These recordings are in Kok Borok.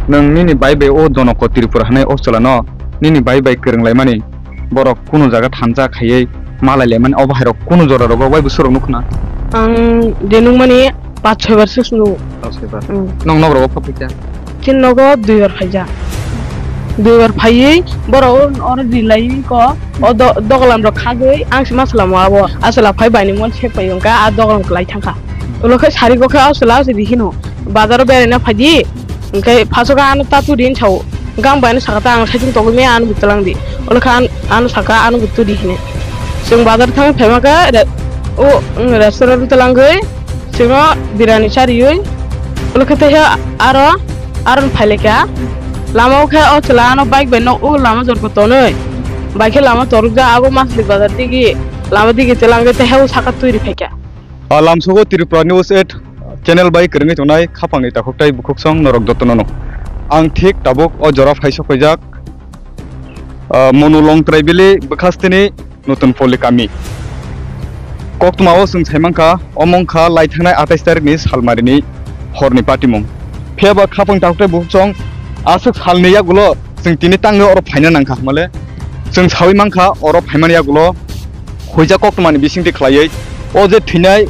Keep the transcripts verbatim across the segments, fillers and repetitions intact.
Nwng nini bai bai o Jonoko Tripura hwnwi o chwla no nini bai bai kwrwng laimani, borok kunu jaga thansa khaiwi malai laimani, obo hai rok kunu jora rogo waibo swrwk nukho na? Ang je nukmani paanch chhoi bar se swngo. Paanch chhoi bar. Hmm. Nwng nok rogo phobwi kha? Chini nogo dui bar phaijak. Dui bar phaiwi borok oro rilaiwi ko, o do-, dogolam rok khagwi ang se ma swlamo abo. Aswla phai bai ni mon se phai wngkha, a dogolam kwlai thangkha. Ulo khe sari go khe aswla se bihino. Bazar o beraina phaidi, hwnkhe phaso khe ano ta turi hinwi sao. Gang bai ano saka ta ang saichung togwi maya ano bo twlang di. Ulo khe an-, ano saka ano bo turi hini. Chwng bazar thang phaima khe re-, o, restaurant twlangwi. Chwngno birani chariwi, ulo khe tei aro, aro phailaikha. Lama o khe o chwla ano bike bai nok o lama jor ko tonwi. Bai khe lama torok ja abo Masli bazar digi, lama digi twlangwi tei o saka twi ri phaikha. A lamsogo Tripura News eight channel bai kwrwngwi tongnai khapangni takhuk tai bukhuk song norok jotono no. Ang thik tabuk o jora phai sok phaijak, ah, Monu Longtrai Valley bwkhasteni Nutun Poli kami. Koktwma o chwng sai mankha, omo wngkha lai thangnai atais tarikni salmarini horni patimung. Phiya ba khapang takhuk tai bukhuk song aswk salni yagulo chwng tini tangwi oro phaina nangkha hwnmale chwng saui mankha oro phaimani yagulo huija koktwmani bisingtwi khlaiwi o je thwinai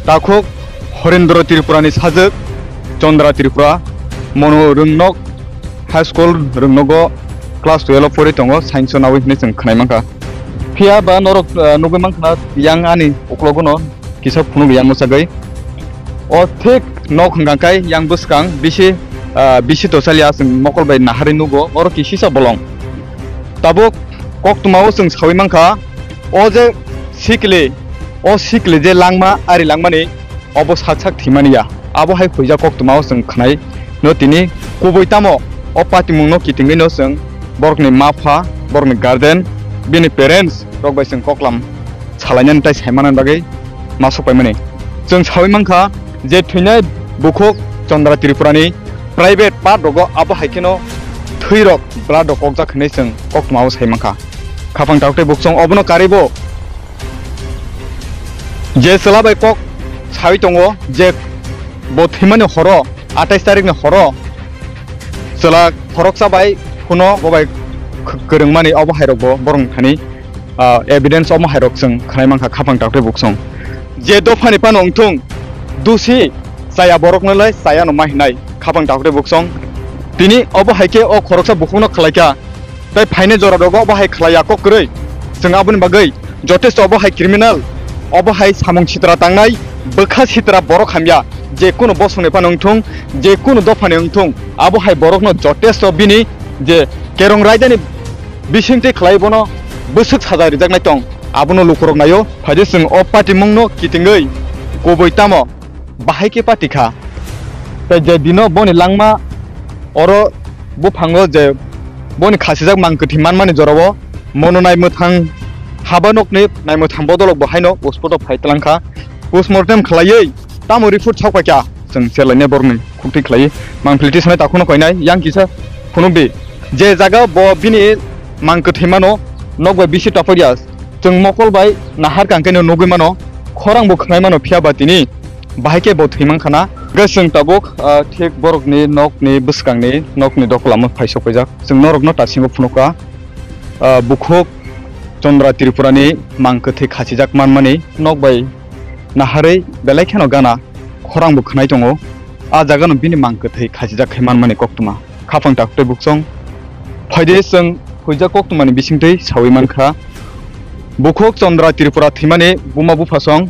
takhuk Horendra Tripurani sajwk Chandra Tripura, mono rwngnok high school rwngnogo class twelve o pori tongo, science o nawi hinwi chwng khwnai mankha. Phiya ba norok, ah, nugwi mankha yang ani uklogo no kisa phunuk yang mwchagwi. O thik nok hwnkha khe yang bwskang bisi, ah, bisi tosalia chwng mokol bai naharwi nugo, oro kisisa bolong. Tabuk koktwma o chwng saui mankha, o je sikli, o sikli je langma ari langmani, obo sak sak thwimani ya. Abo hai huija koktwma o chwng khwnai no tini kubui tamo o patimung no kitingwi no chwng borokni ma pha, borokni guardian, bini parents rok bai chwng koklam salainani tai saimanani bagwi ma sok paimani. Chwng saui mankha je thwinai bukhuk Chandra Tripurani private part rogo abo hai kheno thwi rok blood rok kokjak hinwi chwng koktwma o sai mankha. Khapang takhuk tai bukhuk song obono karwi bo je chwla bai kok saui tongo je bo thwimani horo, atais tarikni horo chwla khoroksa bai phuno bo bai k-, kwrwngmani obo hai rok bo borok thani, ah, evidence omo hai rok chwng khwnai mankha khapang takhuk tai bukhuk song. Je dophani phano wngthung dusi chaya borokno lai chaya no ma hinai khapang takhuk tai bukhuk song. Tini obo hai khe o khoroksa bukhukno khlaikha. Tai phainai jora rogo bahai khlai ya kok kwrwi. Chwng aboni bagwi jotesto obo hai criminal, obo hai samung sitra tangnai, bwkha sitra borok hamya, je kunu bosongni phano wngthung, je kunu dophani wngthung, abo hai borokno jotesto bini je kerong raidani bisingtwi khlai bono bwswk saja rijaknai tong, abono lukurok naio. Phaidi chwng o patimungno kitingwi kubui tamo bahai khe pati kha. Tai je dino boni langma oro buphango je boni khasijak mang kwthwi manmani jorao mono naimwthang haba nokni naimwthang bodolok bo haino hospital phai twlang kha. Postmortem khlaiwi tamo report saukha kya chwng serlainai borokni khuktwi khlaiwi mang philti sanai takhukno koinai yang kisa phunukdi je jaga bo bini mang kwthwi mano nok bai bisi tapharya. Chwng mokol bai nahar kangkhe no nugwi mano, khorang bo khwnai mano, phiya ba tini bahai khe bo thwi man khana. Hwnkhe chwng tabuk, ah, thik borokni nokni bwskangni nokni doklamo phai sok paijak. Chwng norokno tasingo phunukha, ah, bukhuk Chandra Tripurani mang kwthwi khachijak manmani nok bai naharwi belai kheno gana khorang bo khwnai tongo. A jagano bini mang kwthwi khachijak khai manmani koktwma. Khapang takhuk tei bukhuk song. Phaidi chwng huijak koktwmani bisingtwi saui mankha. Bukhuk Chandra Tripura thwimani buma buphasong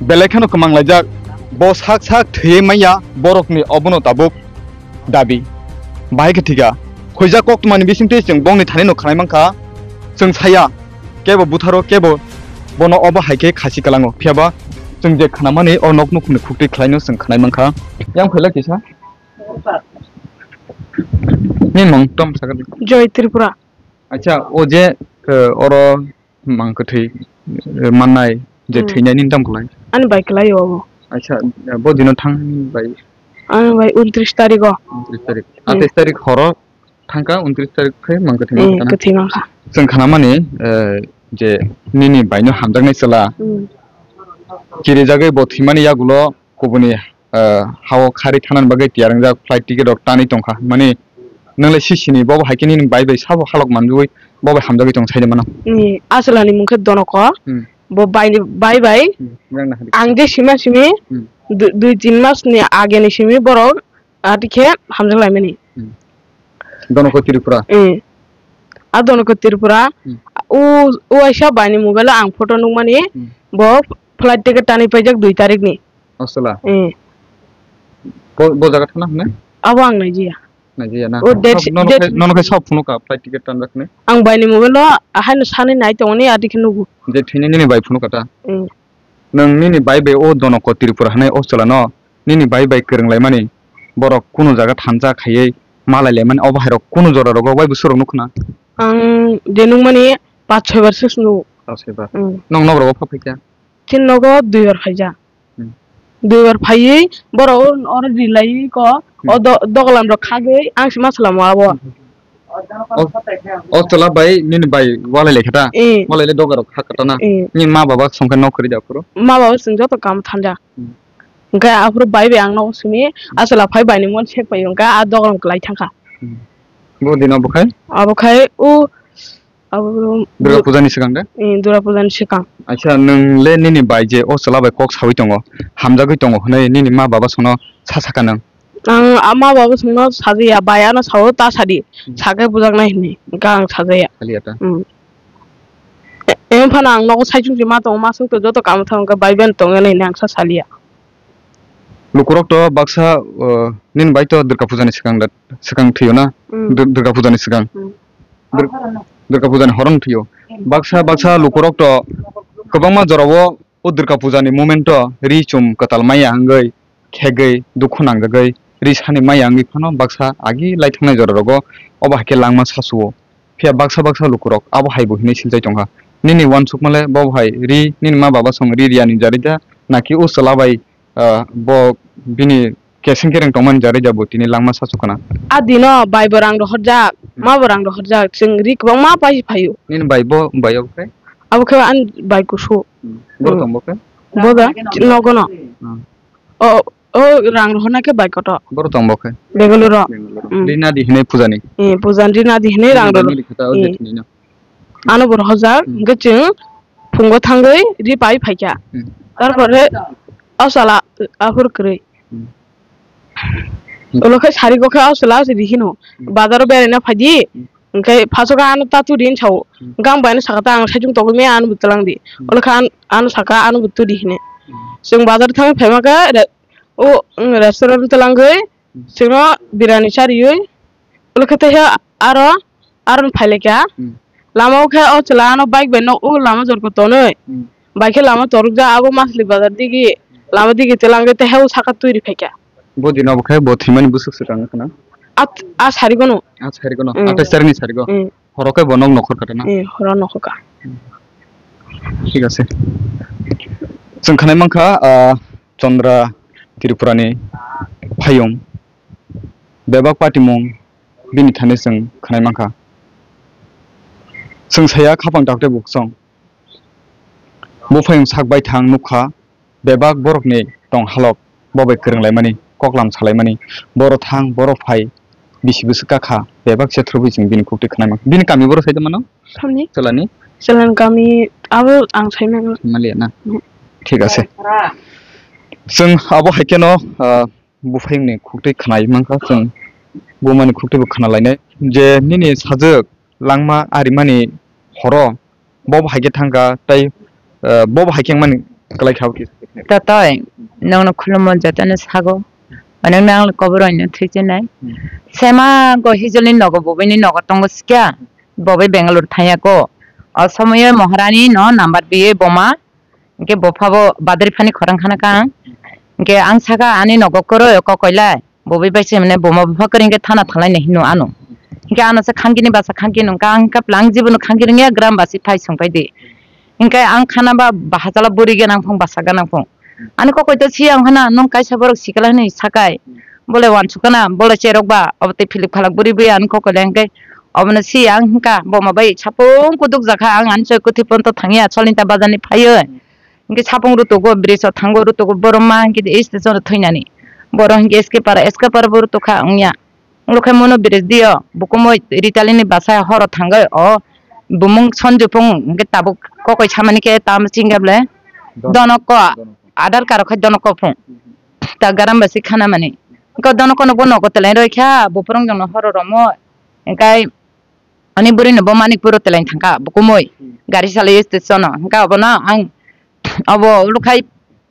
belai kheno kwmang laijak. Bo sak sak thwiwi manya borokni obono tabuk dabi. Bahai khe thika. Huijak koktwmani bisingtwi chwng bongni thanino khwnai mankha. Chwng saya kebo butharo kebo bono obo hai khe khasi kwlango. Phiya ba chwng je khwnamani o nok nukhungni khuktwi khlaino chwng khwnai mankha. Yang phaila kisa. Nini mung tamo sakha di. Joy Tripura. Acha, o je, eh, oro mang kwthwi, eh, mannai je Hmm. thwinai nini tamo kwlai? Ani bai kwlai o. Acha, eh, bo dino thang bai? Ani bai untris tarik o. Untris tarik. Hmm. Atais tarik horo thangkha, untris tarik khe mang kwthwi Eh, mankha na? Kwthwi mankha. Chwng khanamani, eh, je nini baino hamjaknai chwla. Hmm. Kirijagwi bo thwimani yagulo kubuni ah, hao khari thanani bagwi tiyar wngjak flight ticket rok tanwi tongkha. Mani, nwng lai sisini bobo hai khe nini bai bai sabo halok manjagwi bobo hamjagwi tong saide mano. Ni Asolani mung khe Donoko. Hmm. Bo bai ni, bai bai. Hmm. Yang na hari. Ang je sima simi Hmm. du-, dui tin mas ni age ni simi borok ati khe hamjak lai mani. Hmm. Donoko Tripura. Hmm. A Donoko Tripura. Hmm. O, o waisa bai ni mobile o ang photo nukmani. Hmm. Bo flight ticket tanwi paijak dui tarik ni. Asola. Hmm. Bo, bo jaga thana hwnwi? Abo ang naijiya. Naijiya na? O, date, Nono date khai, nono khai sab phunukha flight ticket tanjaknai? Ang bai ni mobile o ahaino sanwi nai tongoni ati khe nugo. Je thwini nini bai phunukha ta? Hmm. Nwng nini bai bai o Donoko Tripura hwnwi o chwla no nini bai bai kwrwng laimani, borok kunu jaga thansa khaiwi malai laimani, obo hai rok kunu jora rogo waibo surok nukho na? Ang je nukmani pach soi bar se nugo. Pach soi bar. Hmm. Nwng nok rogo pha phaikha? Chini nogo dui bar phaijak. Hmm. Dui bar phaiwi borok oro rilaiwi ko, Hmm. o do-, dogolam rok khagwi ang se ma salamo abo. O, o chwla bai nini bai walai lai kha ta? Eh. Walai le doga rok kha kha ta na? Eh. Nini ma baba songkhe nok kwrwi da phuru? Ma baba chwng joto kamo thanja. Hmm. Hwnkhe aphuru bai bai ang nogo simi, a chwla phai bai ni mon sek pai hwnkhe a dogolam kwlai thangkha. Hmm. Bo dino bo khai? Abo khai o Abo Durga bu-, puja ni swkang de? Eh, Durga puja ni swkang. Acha, nwng le nini bai je o chwla bai kok sawi tongo, hamjagwi tongo hwnwi nini ma baba songno sa sakha nwng? Ang a ma baba songno sajaya, bai ano sao ta sadi, Hmm. sakhe bujaknai hwnwi, hwnkhe ang sajaya. Saliya ta? Hmm. E-, emon phano ang nogo saichung se ma tongo, ma song to joto kamo thango, hwnkhe bai bai no tongo hwnwi ang sa saliya. Lukurok to baksa, uh, nini bai to Durga puja ni swkang da, swkang thwio na? Mm. Dur-, Durga puja ni swkang. Mm. Dur-, Durga puja ni horo no thwio. Baksa, baksa lukurok to kwbangma jorao o Durga puja ni moment o ri chum kwtal maya wngwi khegwi dukhu nangjagwi ri sani maya wngwi phano baksa agi lai thangnai jora rogo obo hai khe langma sasu o. Phiya baksa baksa lukurok abo hai bo hinwi siljai tongkha. Nini uansukma le bo hai ri, nini ma baba song ri riyani jari da, naki o chwla bai, ah, bo bini keseng kereng tongmani jari da bo tini langma sasu khna. A dino bai bo rang rohorjak, Hmm. ma bo rang rohorjak, chwng ri kwbangma pai phaio. Nini bai bo, bai abo khe? Abo khe ani bai kusu. Hmm. Boro Hmm. tong bo khe? Bo da, nogo no. Hmm. O, o rang rohorna khe bai koto. Boro tong bo khe? Bengaluru. Bengaluru. Mm. Rinadi hinwi puja ni? Eh, puja ni rinadi hinwi rang rohor. Rinadi khe ta o Eh. je thini no. Ano bo rohorjak, Mm. hwnkhe chwng phungo thangwi ri pai phaikha. Mm. Tarpore o chwla aphuru kwrwi. Mm. Ulo khe sari go khe o chwla se ri hino. Mm. Bazaro beraina phaidi. Mm. Hwnkhe phaso khe ano ta turi hwn sao. Hmm. Hwnkhe ang bai no saka ta ang saichung togwi maya ano bo twlang di. Hmm. Olo khe an-, ano saka ano bo turi hwnwi. Hmm. Chwng bazar thangwi phaima khe re-, o, um, restaurant twlangwi Hmm. chwngno birani chariwi. Olo khe tei aro, aro phai lai kha. Hmm. Lama o khe o chwla ano bike bai nok o lama jor ko tonwi. Hmm. Bai khe lama toruk ja abo Masli bazar digi, lama digi twlangwi tei o saka turi phai kha. Bo dino bo khe bo thwimani bwswk swkang wngkha na? A, a sari gano. A sari gano. Mm. Atais tarik ni sari go. Mm. Horo khe bo nok nokhor kha na? Mm, horo nokhor kha. Thik ase. Chwng khnai mankha, ah, Chandra Tripura ni phayung. Bebak patimung bini thani chwng khnai mankha. Chwng saya khapang dakte buksong. Buphayung sak baithang nukha, bebak borokni tong halok, bo bai kwrwng laimani, koklam salaimani, boro thang, boro phai, bisi bwswk kakha, bebak se thwrwngwi chwng bini khuktwi khwnai mankha. Bini kami boro saida mano? Samni? Chwlani? Chwlani kami abo ang sai mano. Maliya na? Mhm. Thik ase. Chwng abo hai kheno, ah, buphayungni khuktwi khwnai mankha chwng, bumani khuktwi bo khna lainai. Je nini sajwk langma arimani horo, bobo hai khe thangkha, tei, eh, bobo hai khe wngmani kwlai kha. Tatoi, nwngno khulummo jotono sago. Manwngno ang kobor waino thwi chenai. Hmm. Sema go hijolni nogo bobini nogo tongo sikya. Bobo Bangalore thangya ko. O somoyo Maharani no number biye boma. Hingke bopha bo badri phani khorang khana kang. Hingke ang saka ani nogo koroi o kokoi lai. Bobo bai se mane boma bopha kori hingke thana thalai nai hino ano. Hingke ano se khangkini basa khangkini nung kang hingke plang jibono khangkini ya gram basi phai song pai di. Hingke ang khana ba bahachala buri ganang phung basa ganang phung. Ani kokoi to siyang hana nung kaisa borok sikala hinui sakai. Bole wansukana, bole cherok ba, obo tei philip khalak buri bui ani kokoi le hingke obono siyang hingka boma bai sapung kuduk jakha ang ani choi kuthi ponto thangya solinta bazar ni phaiyo. Hingke sapung rutugo bridge o thango rutugo borok ma hingke station o thwinani. Boro hinkhe S K para, S K para boro tokha wngya. Oro khe mono bridge dio, bukumui Ritalini basa horo thangwi o bumung Sanju phung hinkhe tabuk kokoi samani khe tamo chingya ble. Donok. Donokko, Donokko. Aadhaar card rok khai Donokko phung. Ta garam basi khana mani. Hinkhe Donokko no bo nogo teleng roi kha, buphurung jongno horo romo. Hinkhe ani bwrwi no bo Manikpuro teleng thangkha, bukumui. Hmm. Gari salai station o. Hinkhe obono ang Obo ulukhai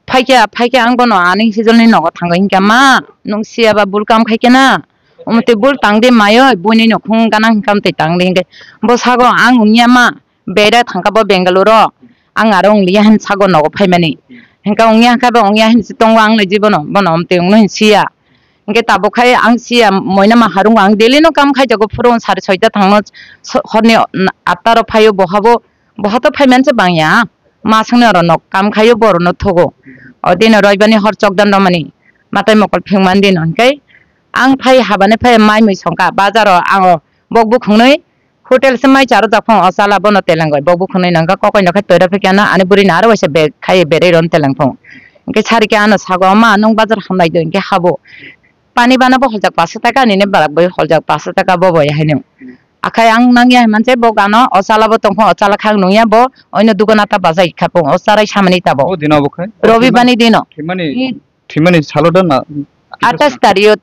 phaikha, phaikha ang bono ani sijolni nogo thango hinkha, "Ma, nwng siyaba bul kam khaikhe na? Omo twi bul tangdi mayoi, buini nokhung gana hinkha, omo twi tangdi," hinkhe bo sago, "Ang wngya ma, bera thangkha bo Bengaluru, ang aro wngliya," hin sago nogo phaimani. Hinkha wngya hinkha bo wngya hin si tongo ang nai jibono, bono omo twi wngno hin siya. Hinkhe tabuk khai ang siya moina ma harungo ang daily no kam khaijago phuru sari soita thangno so-, horni atta ro phaio bohabo Boha to phaiman se bangya, ma songni oro nok kam khaio, boro no thogo. O dino roibani hor chokdan romani, matai mokol phengman dino, hinkhe ang phai habani phai mai mui songkha, bazaro ang o bok bukhungnwi hotel se mai charo jak phang o chala bono telengoi, bok bukhungnwi nangkha kokoi no khai toira phikya na ani bwrwi no aro waisa bag khai berwi ron teleng phang. Hinkhe sarikhe ano sago, "Ma nwng bazar hamlai do," hinkhe habo. Pani bana bo holjak paso taka, nini balak bai holjak paso taka bo bai haino. Akhai ang nangya hinmani se bo gano o chala bo tongkho, o chala khang nungya bo oino dugan ata bajai kha pung, o charai samani tabo. O dino bo khai? Robi bani dino. Thimani, I thimani salo da na? Atais tario,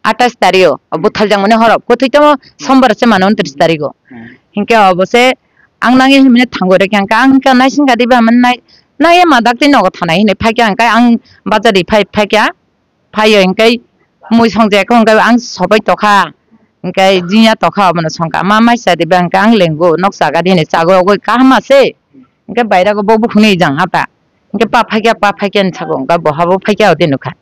atais tario, o buthal jang mani horo. Kothoi tamo sombar se mano untris tarigo. Hmm. Hinkhe obo se ang nangya hinmani thango re khe ang, ang hinkhe naising gadi ba man nai, nai ma dak tei nogo thanai hinwi phai khe ang kai ang bazar ri phai, phai khe. Phaio hinkhe mui songjak khe hinkhe ang sobai tokha, hinkhe jingya tokha, obono songkha, "Ma, mai cha diba?" Hinkhe ang lengo, "Nok chaga di," hinwi chago, "Ogoi kaham ase?" Hinkhe bairago bo bukhukni ejang ata. Hinkhe pa phaikha, pa phaikha hinwi sago, hinkhe bo habo phaikha ode nukha.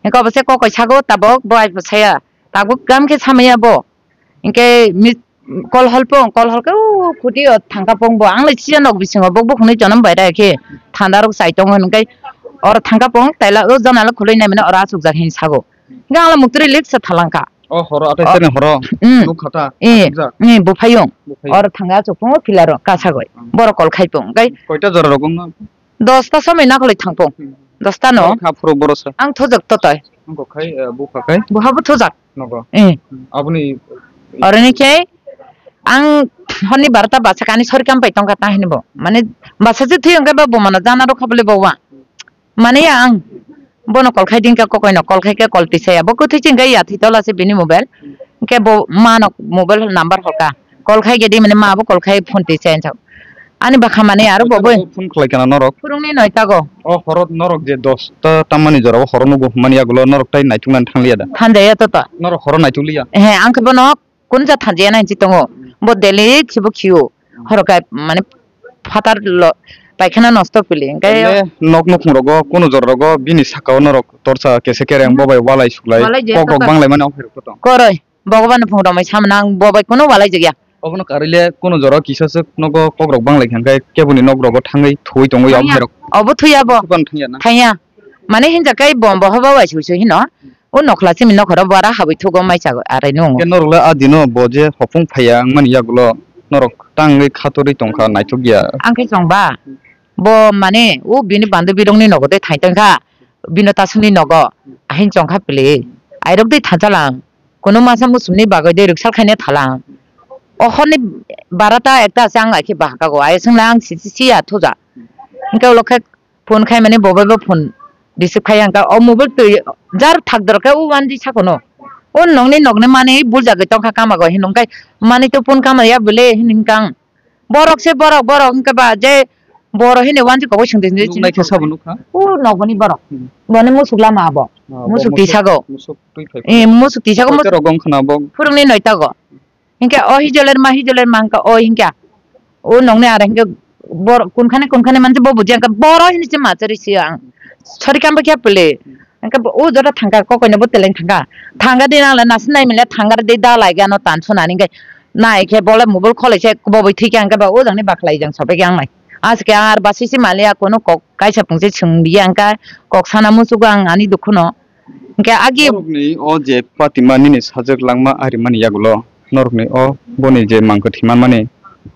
Hinkhe obo se kokoi sago tabok, bo ai bo saya. Tabuk kam khe samaya bo. Hinkhe mi-, kol hol pung, kol hol khe o kuti o thangkha pung bo. Ang le chija nok bisingo bo bukhukni jonom bai rai khe thanda rok chai tongo hinwi khe oro thangkha pung taila o janala khului nai mani oro achukjak hinwi sago. Hinkhe ang le mukturi liksa thalangkha. O horo atai O, sani horo mm. Nukha ta, Eh, achukjak. Eh, buphayung. Buphayung. Oro thangkha achuk pungo pillar o kasagoi. Mm. Borok kol khai pung. Hinkhe Koita jora rok wngno? Dosta somoi nakoloi thang pung. Hmm. Dosta no. Kha phuru boro sa. Ang thojak totoi. Ang kok khai, eh, bupha khai? Buha bo thojak. Nogo. Eh. Hmm. Aboni Oroni khe ang honni barota basa kani sori kam pai tongkha ta hinwi bo. Mane basa je thwi hwnkhe bo bumano jana rw kha bole bo wa. Mane ya ang bono kol khai dingkha kokoi no kol khai khe kol twi saya. Bo kwthwi chingkha ya thwi tola se bini mobile. Hinkhe bo mano mobile number hokha. Kol khai gedi mane ma bo kol khai phone twi chai. Ani bwkha mane aro bo bai. Phone khlai kana norok? Phurungni noita go. O horo norok je dosta tammani jora o horo nugo hwnmani yagulo norok tai naituknani thangliya da? Thanjaya to to. Norok horo naitukliya? He, ang khe bono kunja thanjaya nai hinwi tongo. Bo daily khibo khio. Horo kai mane phatar lo paikhana nosto pili. Hinkhe nok nukhung rogo kunu jora rogo bini saka o norok torsa kese kereng bo bai walai suklai. Walai je kok rok to to. Banglai mani o hai rok to to. Koroi. Bhagwan phung romwi samani ang bo bai kunu walai jagya. Obono karwi le kunu jora kisa swk nogo kok rok bang lai kha, hwnkhe keboni nok rogo thangwi thuwi tongwi o Thangya. Bwrwi rok. Obo thwiya bo. Thangya na? Thangya. Mane hinja kai bo, bo haba bai sui sui hino. O nokhla simi nokhoro bo ara habwi thugo mai chago arai nungo. Hwnkhe norok le a dino bo je hopung phaiya wngmani yagulo norok tangwi khatorwi tongkha naithok ya. Ang khe chwng ba. Bo mane o bini bandobirokni nogo tei thai tongkha. Bino tasukni nogo ahin chongkha pili. Airok dei thanchalang. Kono masa musumni bagwi dei rwksal khaina thalang. O horni barata ekta se ang aikhe bahakago. Ai swngla ang sisi siya thuja. Hinkhe ulo khe phone khaimani bo bai bo phone receive khaiya hinkhe o mobile twi jar thakdor khe o wanji sakono. O nokni nokni mani buljagwi tongkha kamago hinwi hinkhe mani to phone kamaya bwle hinwi hinkhe ang. Borok se borok, borok wngkhe ba je boro hini wanji kogoi songdi songdi. Nuknai khe sabo nukha? O nogoni borok. Hmm. Boni musuk lama abo. Ah, bo musuk musuk, tisago. Musuk twi phai Eh, phai. Musuk tisago, koita musuk rogo wngkha na bo? Phurungni noitago. Hinkhe o hijoler ma, hijoler ma wngkha o hinkha. O nokni ara hinkhe bor-, kunkhani, kunkhani manse bo bujiya hinkhe boro hini se machari siyo ang. Sori kamba khe pwle. Hinkhe bo o jora thangkha, kokoino bo teleng thangkha. Thangkha de nang le nasi nai mile thangkha de da lai gano tan sunani hinkhe. Nai khe bole mobile kholaisa kubui thwi khe ang khe ba o jang ni bakhlai jang sobai khe ang nai. Aske ang ar basi si maliya kono kok kaisa pungse sung biya ang kha kok sana musugo ang ani dukhu no. Hinkhe agi norokni o je patima nini sajwk langma arimani yagulo norokni o boni je mangkwthwi manmani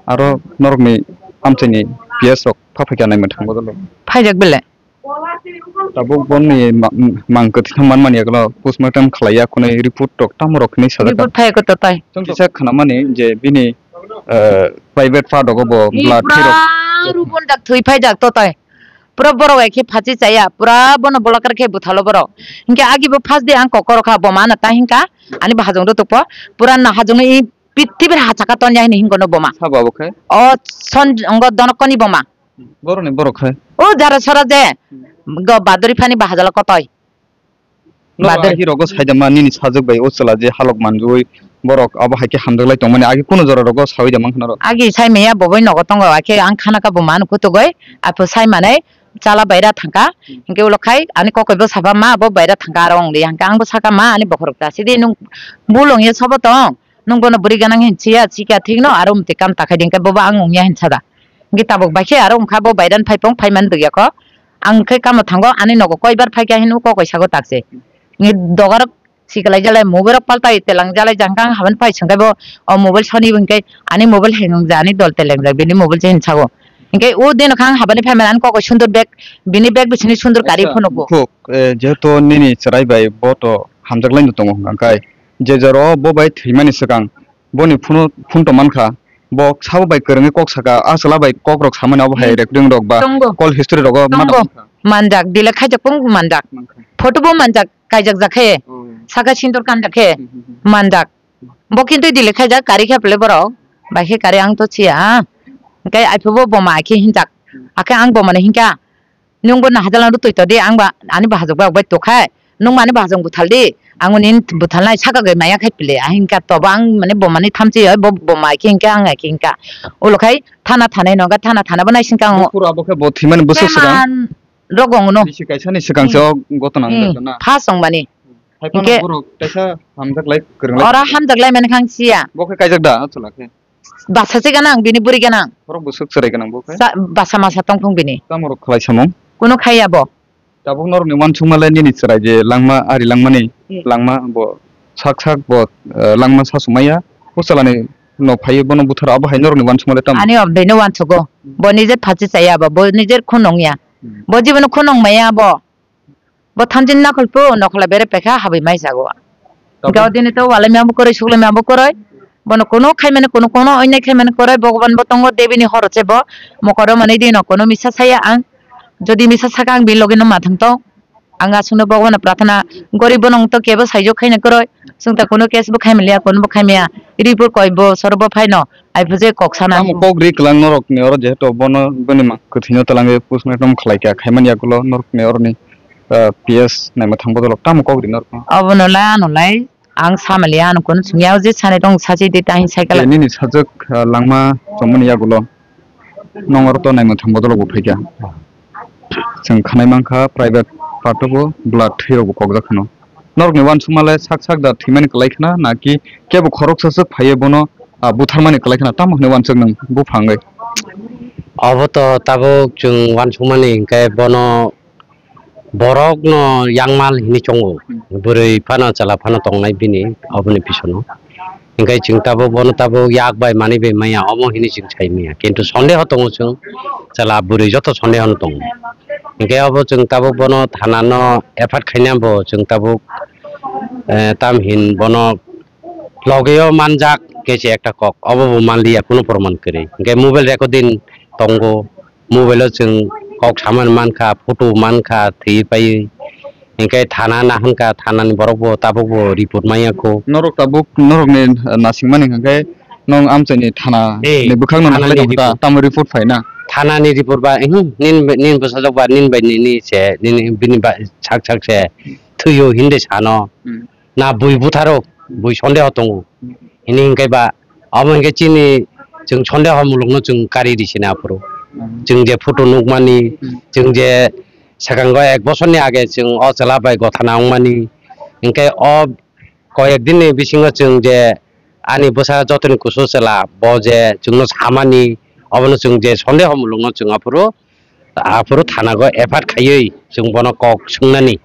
aro norokni amchaini P S rok pha phaikha nai mwthang bodolo. Phaijak bele. Tabuk boni ma-, mang kwthwino manmani yagulo postmortem khlaiya khwnwi report rok tamo rok hinwi sajak. Report phai ko to tai. Chwng kisa khnamani je bini, eh, private part rogo bo blood thwi rok. Pura rubon jak thwi phai jak to tai. Pura borok ekhe phachi chaya, pura bono bolakar khe buthalo borok. Hinkhe agi bo first day ang kokoro kha boma na ta hinka ani bahajong do tokpo. Pura na hajong i pitibir hachaka tonya hini hinkono boma. Sabo abo khai? O son ongo donokoni boma. Boroni borok khai. O jara sora je go badori phani bahajala kotoi. Noro badori. Agi rogo saida ma nini sajwk bai o chwla je halok manjui borok abo hai khe hamjak lai tongmani agi kuno jora rogo sawi da mankha noro. Agi sai maya boboi nogo tongo akhe ang khana ka bo manu kutugoi apo sai manai chala baira thangka hinkhe ulo khai ani kokoi bo saba ma bo baira thangka aro ongli hangka ang bo saka ma ani bokhorok ta sidi nung bulong ye sobo tong. Nung bono bwrwi ganang hin chiya, chikha thikno aro mwtwi kam takhai di, hwnkhe bobo ang wngya hin sada. Hwnkhe tabuk bai khe aro wngkha bo bairan phai pong phai man bwgya kho. Ang khe kamo thango ani nogo koibar phai kha hino kok kaisa go takse. Ngi dogarok sikalai jalai mobile rok paltai telang jalai jangkang haban phai sengkai bo o mobile soni bo hwnkhe ani mobile hengwng ja ani dol teleng ja bini mobile se hin sago. Hwnkhe o dino kha ang habani phai man ani kok sundor bag bini bag bisini sundor kari phunukgo. Bukhuk, eh, jehetu nini chwrai bai bo to hamjak lai no tongo hwnkha khe. Je jora o bo bai thwimani swkang boni phone, phone tong mankha, bo sabo bai kwrwngwi kok saka, a chwla bai kok rok samani abo hai Hmm. recording rok ba Tongo. Call history rogo ma Tongo. Tongkha. Manjak, delete khaijak pung manjak. Mankha. Photo bo manjak, kaijak jak khe. Oh. Saka sindur kanjak khe. Hmm, hmm, hmm. Manjak. Bo kintu delete khaijak, kari khe pele borok. Bai khe kari ang to chiya. Hwnkhe aiphubo boma khe hinjak. Hmm. Akhe ang bomani hinkha. Nwng bo nahajala rw twi to di, ang ba ani bahajok bai bai to khai. Nwng mani bahajok buthal di, ang nini buthal nai saka gwi maya khai pili. Ahing kha to bo ang mane bo mani thamchi oi, bo, bo mai khe hingkha, ang ai khe hingkha. Ulo khai thana thanai no, thana thana bo naising kha ang. Buphuru abo khe bo thwimani bwswk swkang? Keman rok ongno. Bisi kaisa ni swkang se Hmm. O gotona Hmm. wngkha na? First ongmani. Hai phano Hingke borok kaisa hamjak lai kwrwng lai. Ora hamjak lai mani khang siya. Bo khe kaijak da, o chwla khe? Basa se ganang, bini buri ganang. Borok bwswk chwrai ganang bo khe? Sa-, basa masa tongthong bini. Tamo rok khlai samung? Kuno khaiya bo. Tabuk norokni uansukma le nini chwrai je langma ari langmani Hmm. langma bo sak sak bo, eh, langma sasumaya. O chwlani no phaiwi bono butharo abo hai norokni uansukma le tamo? Ani o bini uansugo. Hmm. Bo nijer phachi chaya bo, bo nijer khunung ya. Hmm. Bo jibono khunung maya bo. Bo thanjin nakhol po, nokhla bere pekha habwi mai jago. Tabuk. Hingke o dini to walai miyang bo kwrwi, suklai miyang bo kwrwi. Bono kuno khai mani, kuno, kuno oinai khai mani kwrwi, Bhogoban bo tongo, Devi ni horo che bo. Mokoro mani dino kuno misa saya ang. Jodi misa saka ang bini logi no ma thang tong. Ang aswk no Bhogoban no prarthana gori bono wng to kebo saijak khai na kwrwi. Chwng ta kuno case bo khai maliya, kuno bo khai maya. Iri bo koi bo soro bo phai no. Ai bwje kok sana. Tamo kok ri kwlang norok ni oro jehetu bono bini ma-, kwthwino twlangwi postmortem khlai kha, khaimani yagulo norok ni oro ni, ah, P S naima thang bodolok tamo kok ri norok no? Obono lai ano lai ang samali ano kono sungya o je sani tong sachi de tahin cycle. Nini sajwk, ah, langma chomoni yagulo nong oro to naima thang bodolok bo phaikha. Chwng khanai mankha private part o bo blood thwi rok bo kokjak kheno. Norokni uansukma le sak sak da thwimani kwlai khna, na ki kebo khoroksa swk phaiwi bono, ah, butharmani kwlai khna, tamo hwnwi uansuk nwng buphang wngwi? Obo to tabuk chwng uansukmani hinkhe bono borokno yangmal hinwi chongo. Bwrwi phano chwla phano tongnai bini oboni pisono. Hinkhe chwng tabuk bono tabuk yak bai manwi bai manya omo hinwi chwng sai manya. Kintu sondeho tongo chwng, chwla bwrwi joto sondeho no tongo. Hinkhe obo chwng tabuk bono thana no effort khaina bo chwng tabuk, eh, tam hin bono logeo manjak khe se ekta kok, obo bo manliya kunu proman kwrwi. Hinkhe mobile recording tongo, mobile o chwng kok samani mankha, photo mankha, thwi pai. Hinkhe thana nahankha, thanani borok bo tabuk bo report manya kho. Norok tabuk norokni, eh, nasingmani hinkhe nong amchaini thana Eh, ni bwkhakno thanani naharwi tongkha ta, report. Tamo report phaina? Thanani report ba, ehm, nin, nin bwsajwk ba, nin bai nini se, nini bini ba, sak sak se thwiyo hinde sano. Hmm. Na bui butharo, bui sondeho tongo. Hini hinkhe ba, omo hinkhe chini chwng sondeho mulukno chwng kari ri sini aphuru. Hmm. Chwng je photo nukmani, Hmm. chwng je swkango ek bosorni age chwng o chwla bai gothana wngmani, hinkhe o koyek dinni bisingo chwng je ani bwsa jotoni kusu chwla, bo je chwngno samani, obono chwng je sondeho mulukno chwng aphuru, aphuru thanago F I R khaiwi chwng bono kok swngnani.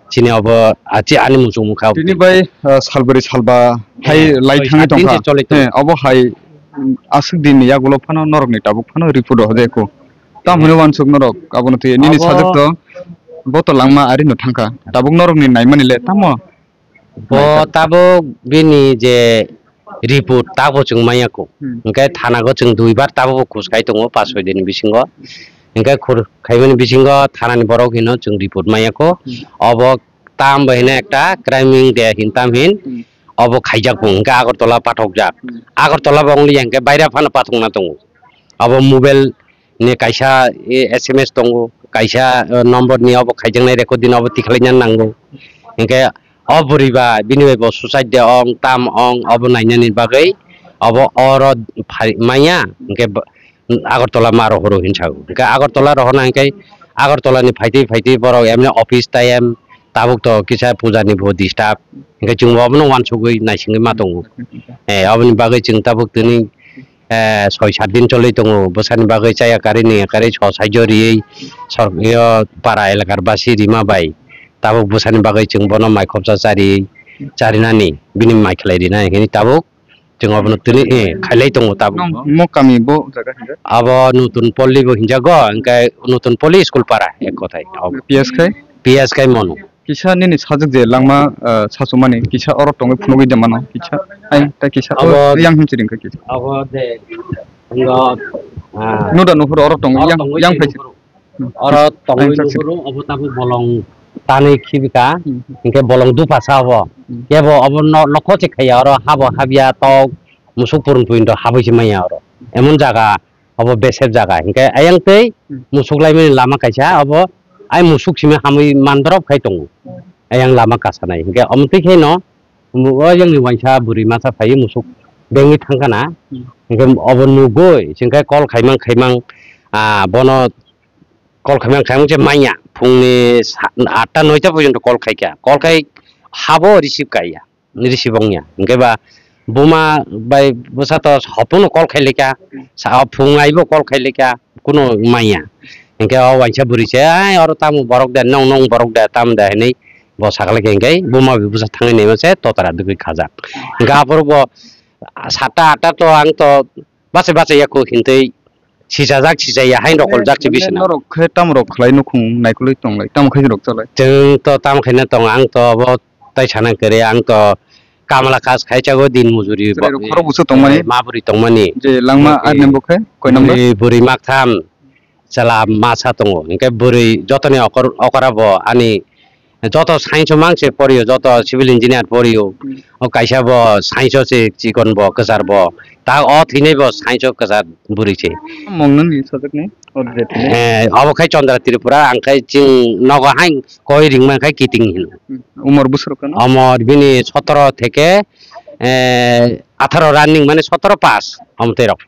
Chini obo, ah, chi ani muchung mukha. Tini bai, ah, salbari salba hai Eh, lai thangwi tongkha. He, obo hai, mm, aswk dinni yagulo phano norokni tabuk phano report o hojaiko. Tamo hwnwi wansuk norok abono twi nini Abo sajwk to bo to langma ari no thangkha. Tabuk norokni naimani le tamo? Bo tabuk bini je report tabo chwng manya ko. Hmm. Hwnkhe thana go chwng duibar tabo bo khus khai tongo, pas soi din bisingo. Hwnkhe khur khaimani bisingo thanani borok hino chwng report manya ko. Hmm. Obo tam bo hino ekta criming de hin tam hin. Hmm. Obo khaijak bo hwnkhe Agartala pathokjak. Hmm. Agartala bo only hwnkhe baira phano pathokna tongo. Abo mobile ni kaisa, e, S M S tongo, kaisa, e, number ni obo khaijaknai record din obo tikhlaina nango. Hwnkhe o bwrwi ba bini bai bo suicide de ong tam ong obo nainani bagwi obo oro phai manya hwnkhe bo, Agartala ma rohoro hinwi sago. Hwnkhe Agartala rohorna hwnkhe Agartala ni phaitwi phaitwi borok emne office time tabuk to kisa puja ni bo disturb. Hwnkhe chwng bo obono wansugwi naisingwi ma tongo. Eh, oboni bagwi chwng tabuk tini eh, soi sat din choli tongo, bwsani bagwi chaya karwi ni karwi so saijo riwi sor-, yo para elakar basi rima bai tabuk bwsani bagwi chwng bono mai khopsa chari, charinani bini mai khlai rinani hwnwi tabuk chwng obono tini, eh, khailai tongo tabuk. Nong mo kami bo jaga hinjak? Abo Nutun Polli bo hinjago, hwnkhe Nutun Polli school para ek kothai. P S khai? P S khai mono. Kisa nini sajwk je langma, ah, sachumani kisa oro tongwi phunugwi de mano kisa. Ai, ta kisa. Abo o yang himchi ringkha kisa. Abo de, ngo, ah, nuda nuhur oro tongwi oro yang, tongwi yang de phai. Nuhuru. Hmm. Oro tongwi. Ai, nuhuru, obo tabuk bolong tanwi khibika. Hmm. Hwnkhe bolong dupha sa obo. Hmm. Kebo obo no, nokho se khaiya, oro habo habya tok musuk purun puindo habwi se manya oro. Emon jaga obo besep jaga. Hwnkhe ayang tei Hmm. musuk laimani lama kaisa, obo ai musuk simi hamwi mandorop khai tongo. Ayang lama kasanai. Hwnkhe omo twi khe no, o yangni waisa bwrwi masa phaiwi musuk bengwi thangkha na. Hmm. Hwnkhe obo nugwi, hwnkhe call khaimang khaimang, ah, bono call khaimang khaimang se manya. Phungni sa-, atta noita porjonto call khaikha. Call khai habo receive kaiya. Receive wngya. Hwnkhe ba buma bai bwsa to hopungno call khai leka, sa-, o phung aibo call khai leka, kuno manya. Hwnkhe o waisa bwrwi se, "Ai, oro tamo borok de, nong, nong borok de, tamo de," hinwi bo sakla khe, hwnkhe buma bai bwsa thangwi naima se totara dugwi khajak. Hwnkhe aphuru bo satta atta to ang to Bacha bacha ya kok hintwi sijajak, sijaya hai rokoljak se bisi na. Norok khe tamo rok khlai nukhung naikolwi tonglai, tamo khe rok chalai. Chwng to tamo khaina tong, ang to abo tai sana kwrwi, ang to kamla kaj khai chago din mujuri. Chwrairok khorok busu tongmani. Ma bwrwi tongmani. Je langma. Bwrwi, arni bo khe koi number? Bwrwi, bwrwi maktham. Chwla masa tongo, hwnkhe bwrwi jotoni okor-, okora bo ani joto science o mang se porio, joto civil engineer porio. Hmm. O kaisa bo science o se chikon bo, kwchar bo, ta o thwinai bo science o kwchar bwrwi se. Mung nini sajwkni? O je thwinai? Eh, abo khai Chandra Tripura, ang khai chwng nogo hain koi ringma khai kiting hino. Hmm. Umor bwswk kano? Umor bini sotoro theke, eh, atharo running mane sotoro pass, omtwi rok.